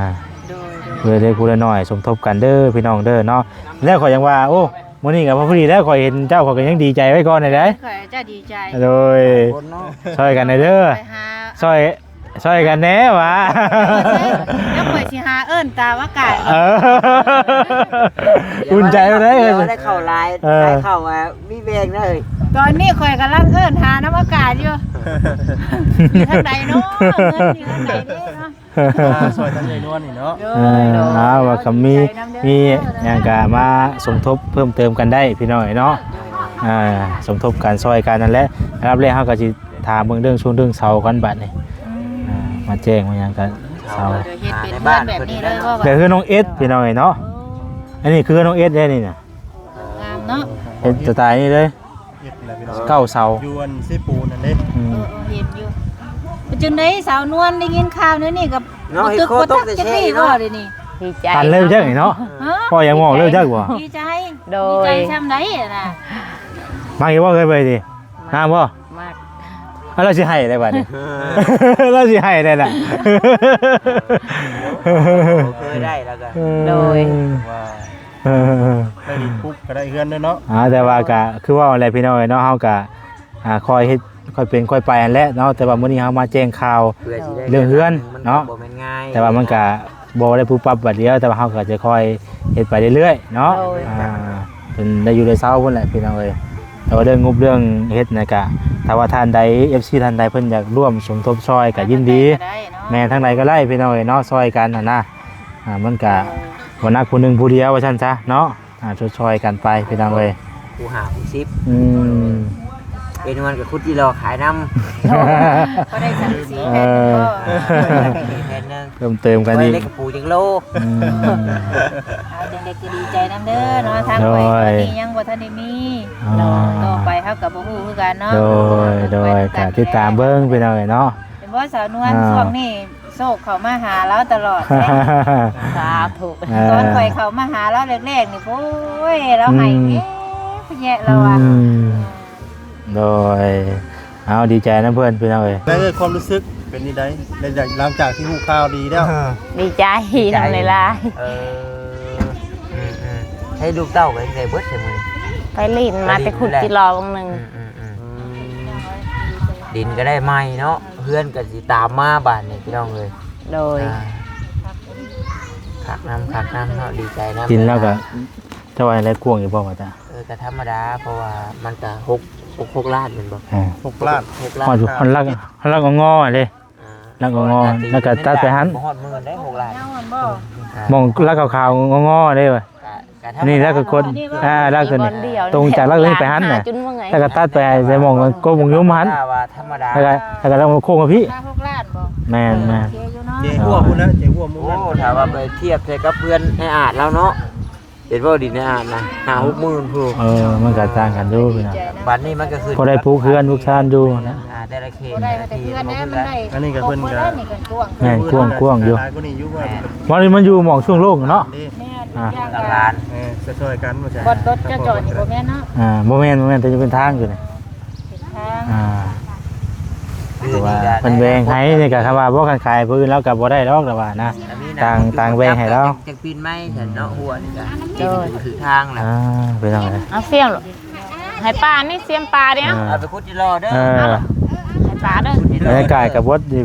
ຜູ້ລະເລັກຜູ້ລະນ້ອຍສົມທົບກັນເດີພີ່ນ້ອງເດີເນາະ. ແລ້ວຂ້ອຍຍັງວ່າ ໂອ້ ມື້ນີ້ກໍພໍດີແລ້ວ ຂ້ອຍເຫັນເຈົ້າ ຂ້ອຍກໍຍັງດີໃຈໄວ້ກ່ອນແດ່. ຂ້ອຍເຈົ້າດີໃຈ ໂດຍ ຊ່ອຍກັນແດ່ເດີ ຊ່ອຍ ຊ່ອຍກັນແດ່ຫວາ. ແລ້ວຂ້ອຍຊິຫາເອີ້ນຕາມອາກາດ ເອີ ອຸ່ນໃຈເລີຍ ໄດ້ເຂົ້າຫຼາຍ ເອີ ໄດ້ເຂົ້າ ມີແບ່ງເລີຍ. ຕອນນີ້ຂ້ອຍກຳລັງເອີ້ນຫານຳອາກາດຢູ່ ຢູ່ທາງໃດເນາະ ເງິນຢູ່ທາງໃດເດ້ເນາະ. ອ່າ ຊ່ອຍທາງເອື້ອຍນວນນີ້ເນາະ. ໂດຍ ເອີ ໂດຍ ອ່າ ວ່າກໍມີ ມີຫຍັງກໍມາສົມທົບເພີ່ມເຕີມກັນໄດ້ພີ່ນ້ອງເນາະ. ອ່າ ສົມທົບກັນ ຊ່ອຍກັນນັ້ນແຫຼະ. ອັນດັບແລກເຮົາກໍຊິຖາມເບິ່ງເລື່ອງຊວງເລື່ອງເຊົາກ່ອນບັດນີ້. ອືມ ອ່າ ມາແຈ້ງວ່າຫຍັງກໍເຊົາ ເຮັດເປັນເຮືອນແບບນີ້ເລີຍບໍ່? ແບບເຮືອນນ້ອງເອສພີ່ນ້ອງເນາະ. ໂອ້ ອັນນີ້ຄືເຮືອນນ້ອງເອສເດ້ນີ້ນະ. ງາມເນາະ ເຮັດສະໄຕລ໌ນີ້ເລີຍ. ເຮັດແລ້ວພີ່ນ້ອງ ເກົ້າເສົາ ຢູ່ອັນເຊໂປນນັ້ນເດ້. ອືມ ເອີ ເອີ ເຫັນຢູ່. ເປັນຈັ່ງໃດສາວນວນ ໄດ້ຍິນຂ່າວແນວນີ້ກໍ ເນາະ ບໍ່ຕຶກບໍ່ຕັກຈັກທີບໍ່ເດນີ້? ດີໃຈ ຕັນເລີຍຈັກນີ້ເນາະ. ຮະ? ພໍຍັງມອງເລີຍຈັກບໍ່? ດີໃຈ ໂດຍ ດີໃຈຊ່ຳໃດນະ. ມັກຢູ່ບໍ່ ເຄີຍໄປຕິ? ງາມບໍ່? ມັກ. ລາວຊິໃຫ້ໄດ້ບັດນີ້ ລາວຊິໃຫ້ໄດ້ລະ. ເຄີຍໄດ້ແລ້ວກໍ ໂດຍ ວ່າ ເອີ ໄດ້ດິນປຸບກໍໄດ້ເຮືອນເດີເນາະ. ອ່າ ແຕ່ວ່າກະຄືເວົ້າແຫຼະພີ່ນ້ອງເອີຍເນາະ ເຮົາກະ ອ່າ ຄ່ອຍເຮັດ ຄ່ອຍເປັນຄ່ອຍໄປຫັ້ນແຫຼະເນາະ. ແຕ່ວ່າມື້ນີ້ເຮົາມາແຈ້ງຂ່າວ ເລື່ອງເຮືອນເນາະ ມັນກໍບໍ່ແມ່ນງ່າຍ ແຕ່ວ່າມັນກໍບໍ່ໄດ້ປຸບປັບບາດດຽວ ແຕ່ວ່າເຮົາກໍຈະຄ່ອຍເຮັດໄປເລື້ອຍໆເນາະ. ໂດຍ ອ່າ ເປັນໄດ້ຢູ່ໄດ້ເຊົາພຸ້ນແຫຼະພີ່ນ້ອງເອີຍ. ແຕ່ວ່າເລື່ອງງົບເລື່ອງເຮັດນະກະ ຖ້າວ່າທ່ານໃດ ເອັຟຊີ ທ່ານໃດເພິ່ນຢາກຮ່ວມສົມທົບຊ່ອຍກໍຍິນດີ. ທາງໃດກໍໄດ້ເນາະ ແມ່ນ ທາງໃດກໍໄດ້ພີ່ນ້ອງເອີຍເນາະ ຊ່ອຍກັນຫັ້ນນະ. ອ່າ ມັນກະ ໂດຍ ບໍ່ໜັກຜູ້ໜຶ່ງຜູ້ດຽວວ່າຊັ້ນຊະເນາະ. ອ່າ ຊ່ອຍໆກັນໄປພີ່ນ້ອງເອີຍ ຜູ້ຫ້າຜູ້ສິບ ອືມ ເປັນວັນກໍຂຸດຈີ່ລໍຂາຍນຳ ພໍໄດ້ສັງກະສີ ເອີ ແຜ່ນໜຶ່ງ ເພີ່ມເຕີມກັນອີກ ເລັກກະປູຈັກໂລ. ອືມ ເອົາ ຈັ່ງໃດກໍດີໃຈນຳເດີເນາະ ທາງຂ້ອຍ ໂດຍ ຕອນນີ້ຍັງບໍ່ທັນໄດ້ມີ ອໍ ຕໍ່ໄປເຮົາກໍບໍ່ຮູ້ຄືກັນເນາະ ໂດຍ ໂດຍ ກໍຕິດຕາມເບິ່ງພີ່ນ້ອງເອີຍເນາະ. ເຫັນບໍ່ສາວນວນ ອ່າ ຊ່ວງນີ້ ໂຊກເຂົ້າມາຫາລາວຕະຫຼອດເດ້ ສາທຸ ເອີ ຕອນຂ້ອຍເຂົ້າມາຫາລາວແລກໆນີ້ ໂອ້ຍ ລາວໃຫ້ ອືມ ເອະ ແຍະລາວວ່າ ອືມ ໂດຍ ເອົາ ດີໃຈນຳເພິ່ນພີ່ນ້ອງເອີຍ. ແມ່ເອີຍ ຄວາມຮູ້ສຶກເປັນຈັ່ງໃດ ຫຼັງຈາກທີ່ຮູ້ຂ່າວດີແລ້ວ? ດີໃຈນຳຫຼາຍໆ ເອີ ອືມໆ ໃຫ້ລູກເຕົ້າໄປໃສເບິດໃສມື້ ໄປຫຼິ້ນມາແຕ່ຂຸດຈີ່ລໍວງໜຶ່ງ ອືມ ອືມ ອືມ ອືມ ດິນກໍໄດ້ໃໝ່ເນາະ ເຮືອນກໍຊິຕາມມາບາດນີ້ພີ່ນ້ອງເອີຍ. ໂດຍ ອ່າ ຄັກນຳ ຄັກນຳເນາະ ດີໃຈນຳ. ດິນລາວກໍ ເຈົ້າວ່າໄດ້ກວ້າງຢູ່ບໍ່ວ່າຕາ? ເອີ ກໍທຳມະດາ ເພາະວ່າມັນກໍຫົກ ຫົກ ຫົກລ້ານແມ່ນບໍ່? ອ່າ ຫົກລ້ານ ຫົກລ້ານ ຮອດຢູ່ ຮອດຫຼັກ ຫຼັກງໍເດ້. ອ່າ ຫຼັກງໍ ແລ້ວກໍຕັດໄປຫັ້ນ ບໍ່ຮອດໝື່ນເດ້ ຫົກລ້ານ ໝ່ອງຫຼັກຂາວໆງໍເດ້ວ່າ ອັນນີ້ແລ້ວກໍກົດ ອ່າ ຫຼັກຕົວນີ້ ຕົງຈາກຫຼັກຕົວນີ້ໄປຫັ້ນນະ ແລ້ວກໍຕັດໄປໃສ່ໝ່ອງກົກໝ່ອງຍຸມຫັ້ນ ແລ້ວກໍ ແລ້ວກໍເອົາໂຄ້ງມາພີ້ ຫ້າຫົກລ້ານບໍ່? ແມ່ນໆ ໂອເຄຢູ່ເນາະ ເຈຫົວພຸ້ນນະ ເຈຫົວມຸມນັ້ນ. ໂອ້ ຖ້າວ່າໄປທຽບໃສ່ກັບເຮືອນອ້າຍອາດລາວເນາະ ເຫັນບໍ່ ດິນອ້າຍອາດນະ ຫ້າຫົກໝື່ນພຸ້ນ. ເອີ ມັນກໍຕ່າງກັນຢູ່ພີ່ນ້ອງ ບາດນີ້ມັນກໍຄື ພໍໄດ້ປູກເຮືອນປູກຊານຢູ່ນະ ອ່າ ແຕ່ລະ ບໍ່ໄດ້ ແຕ່ເຮືອນແລ້ວມັນໄດ້ ອັນນີ້ກໍເພິ່ນກໍ ແມ່ນ ກວ້າງໆຢູ່ ຫຼາຍກວ່ານີ້ຢູ່ວ່າ ແມ່ນ ວ່ານີ້ມັນຢູ່ໝ່ອງຊ່ວງໂລ່ງເນາະ ແມ່ນ ອ່າ ເອີ ຊ່ອຍໆກັນວ່າຊັ້ນ ບ່ອນລົດຈະຈອດນີ້ບໍ່ແມ່ນເນາະ ອ່າ ບໍ່ແມ່ນ ບໍ່ແມ່ນ ແຕ່ຈະເປັນທາງຢູ່ນີ້ ເປັນທາງ ອ່າ ຄືວ່າເພິ່ນແບ່ງໃຫ້ນີ້ກໍ ຄັນວ່າບໍ່ ຄັນຂາຍຜູ້ອື່ນລາວກໍບໍ່ໄດ້ດອກ ລາວວ່ານະ ຕ່າງ ຕ່າງແບ່ງໃຫ້ລາວ ຈັກປີນໄມ້ຊັ້ນເນາະ ຫົວນີ້ກໍ ໂດຍ ຖືກທາງແລ້ວ ອ່າ ພີ່ນ້ອງເອີຍ ເອົາ ສຽມ ໃຫ້ປານີ້ ສຽມປານີ້ ອ່າ ເອົາໄປຂຸດຈີ່ລໍເດີ ເອີ ໃຫ້ປາເດີ ບັນຍາກາດກໍບົດດີ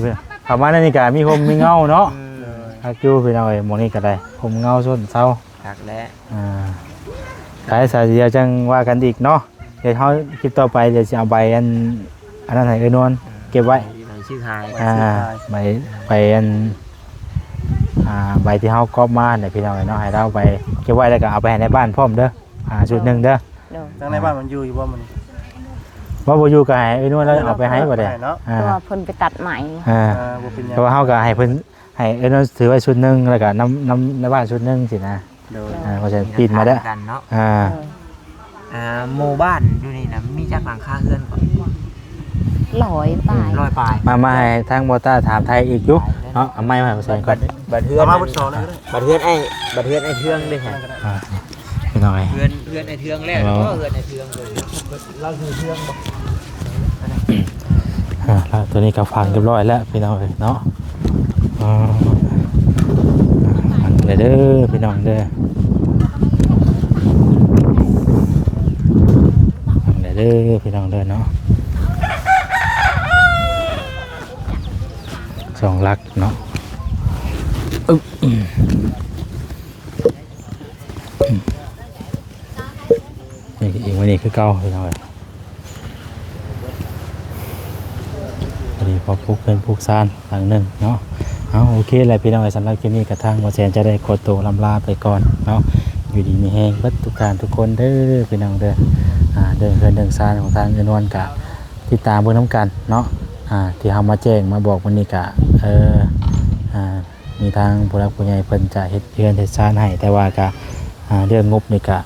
ເຂົ້າມາໃນນີ້ກໍມີຮົ່ມມີເງົາເນາະ ອືມ ຄັກຢູ່ພີ່ນ້ອງເອີຍ ໝ່ອງນີ້ກໍໄດ້ ຮົ່ມເງົາຊົນເຊົາ ຄັກແລ້ວ ອ່າ ໄປ ສາຍດຽວຈັ່ງວ່າກັນອີກເນາະ ດຽວເຮົາ ຄລິບຕໍ່ໄປ ດຽວຊິເອົາໃບອັນ ອັນນັ້ນໃຫ້ເອື້ອຍນວນເກັບໄວ້ ໃບຊື້ຂາຍ ອ່າ ໃບ ໃບອັນ ອ່າ ໃບທີ່ເຮົາກອບມາຫັ້ນແຫຼະ ພີ່ນ້ອງເອີຍເນາະ ໃຫ້ລາວໄປເກັບໄວ້ ແລ້ວກໍເອົາໄປໃຫ້ໃນບ້ານພ້ອມເດີ ອ່າ ຊຸດໜຶ່ງເດີ ໂດຍ ທາງໃນບ້ານມັນຢູ່ຢູ່ບໍ່ມື້ນີ້? ວ່າບໍ່ຢູ່ກໍໃຫ້ເອື້ອຍນວນລາວເອົາໄປໃຫ້ບໍ່ໄດ້ ເນາະ ອ່າ ເພາະວ່າເພິ່ນໄປຕັດໄມ້ ອ່າ ອ່າ ບໍ່ເປັນຫຍັງ ແຕ່ວ່າເຮົາກໍໃຫ້ເພິ່ນ ໃຫ້ເອື້ອຍນວນຖືໄວ້ຊຸດໜຶ່ງ ແລ້ວກໍນຳ ນຳໃນບ້ານຊຸດໜຶ່ງຊີ້ນະ ໂດຍ ອ່າ ເພາະສະນັ້ນປີ້ນມາເດີ ກັນເນາະ ອ່າ ໂດຍ ອ່າ ໝູ່ບ້ານຢູ່ນີ້ນະ ມີຈັກຫຼັງຄາເຮືອນເກາະ? ຮ້ອຍປາຍ ຮ້ອຍປາຍ ມາ ມາໃຫ້ທາງບໍ່ຕ້າຖາມໄທອີກຢູ່ເນາະ ເອົາໄມມາໃສ່ກ່ອນ ບັດເຮືອນ ມາບົດສອງເລີຍ ບັດເຮືອນໄອ້ ບັດເຮືອນໄອ້ເທືອງເດ້ ອ່າ ພີ່ນ້ອງເອີຍ ເຮືອນ ເຮືອນໄອ້ເທືອງແລ້ວ ເນາະ ເຮືອນໄອ້ເທືອງເລີຍ ລາວຢູ່ເຮືອນບໍ່? ອ່າ ແລ້ວຕົວນີ້ກໍຝັງຮຽບຮ້ອຍແລ້ວ ພີ່ນ້ອງເອີຍເນາະ ອ່າ ຟັງໄດ້ເດີພີ່ນ້ອງເດີ ຟັງໄດ້ເດີພີ່ນ້ອງເດີເນາະ ສອງຫຼັກເນາະ ອຶບ ນີ້ອີກ ມື້ນີ້ຄືເກົ່າ ພີ່ນ້ອງເອີຍ ພໍດີພໍປຸກເຮືອນປຸກຊານຫຼັງໜຶ່ງເນາະ ເອົາ ໂອເຄແຫຼະພີ່ນ້ອງເອີຍ ສຳລັບຄລິບນີ້ກະທາງບໍ່ແສນຈະໄດ້ຂໍໂຕລ່ຳລາໄປກ່ອນເນາະ ຢູ່ດີມີແຮງເບິດທຸກທ່ານທຸກຄົນເດີພີ່ນ້ອງເດີ ອ່າ ເລື່ອງເຮືອນເລື່ອງຊານຂອງທາງເອື້ອຍນວນກະຕິດຕາມເບິ່ງນຳກັນເນາະ ອ່າ ທີ່ເຮົາມາແຈ້ງມາບອກມື້ນີ້ກະ ເອີ ອ່າ ມີທາງຜູ້ຫຼັກຜູ້ໃຫຍ່ເພິ່ນຈະເຮັດເຮືອນເຮັດຊານໃຫ້ ແຕ່ວ່າກະ ອ່າ ເລື່ອງງົບນີ້ກະ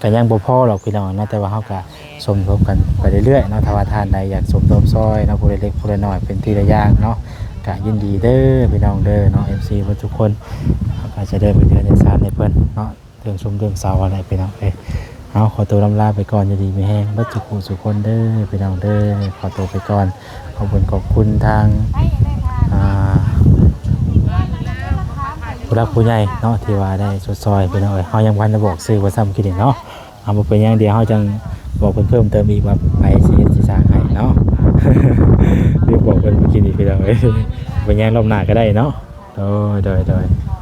ກະຍັງບໍ່ພໍດອກພີ່ນ້ອງເນາະ ແຕ່ວ່າເຮົາກະສົມທົບກັນໄປເລື້ອຍໆເນາະ ຖ້າວ່າທ່ານໃດຢາກສົມທົບຊ່ອຍເນາະ ຜູ້ລະເລັກຜູ້ລະນ້ອຍເປັນທີລະຢ່າງເນາະ ກະຍິນດີເດີພີ່ນ້ອງເດີເນາະ ເອັຟຊີ ເບິດທຸກຄົນ ເຮົາກະຈະເດີນໄປເຮືອນເຮັດຊານໃຫ້ເພິ່ນເນາະ ເລື່ອງຊຸມເລື່ອງເຊົາຫັ້ນແຫຼະພີ່ນ້ອງເອີຍ ເຮົາຂໍໂຕລ່ຳລາໄປກ່ອນ ຢູ່ດີມີແຮງເບິດທຸກຜູ້ທຸກຄົນເດີພີ່ນ້ອງເດີ ຂໍໂຕໄປກ່ອນ ຂອບຄຸນຂອບຄຸນທາງ ອ່າ ຜູ້ຫຼັກຜູ້ໃຫຍ່ເນາະ ທີ່ວ່າໄດ້ຊົດຊ່ອຍພີ່ນ້ອງເອີຍ ເຮົາຍັງບໍ່ທັນໄດ້ບອກຊື່ວ່າຊ້ຳກິນນີ້ເນາະ ເອົາ ບໍ່ເປັນຫຍັງ ດຽວເຮົາຈັ່ງບອກເພິ່ນເພີ່ມເຕີມອີກວ່າໃຜຊິເຮັດຊິສ້າງໃຫ້ ລືມບອກເພິ່ນເມື່ອກີ້ນີ້ພີ່ນ້ອງເອີຍ. ໄປຍ່າງລອບໜ້າກໍໄດ້ເນາະ. ໂດຍ ໂດຍ ໂດຍ.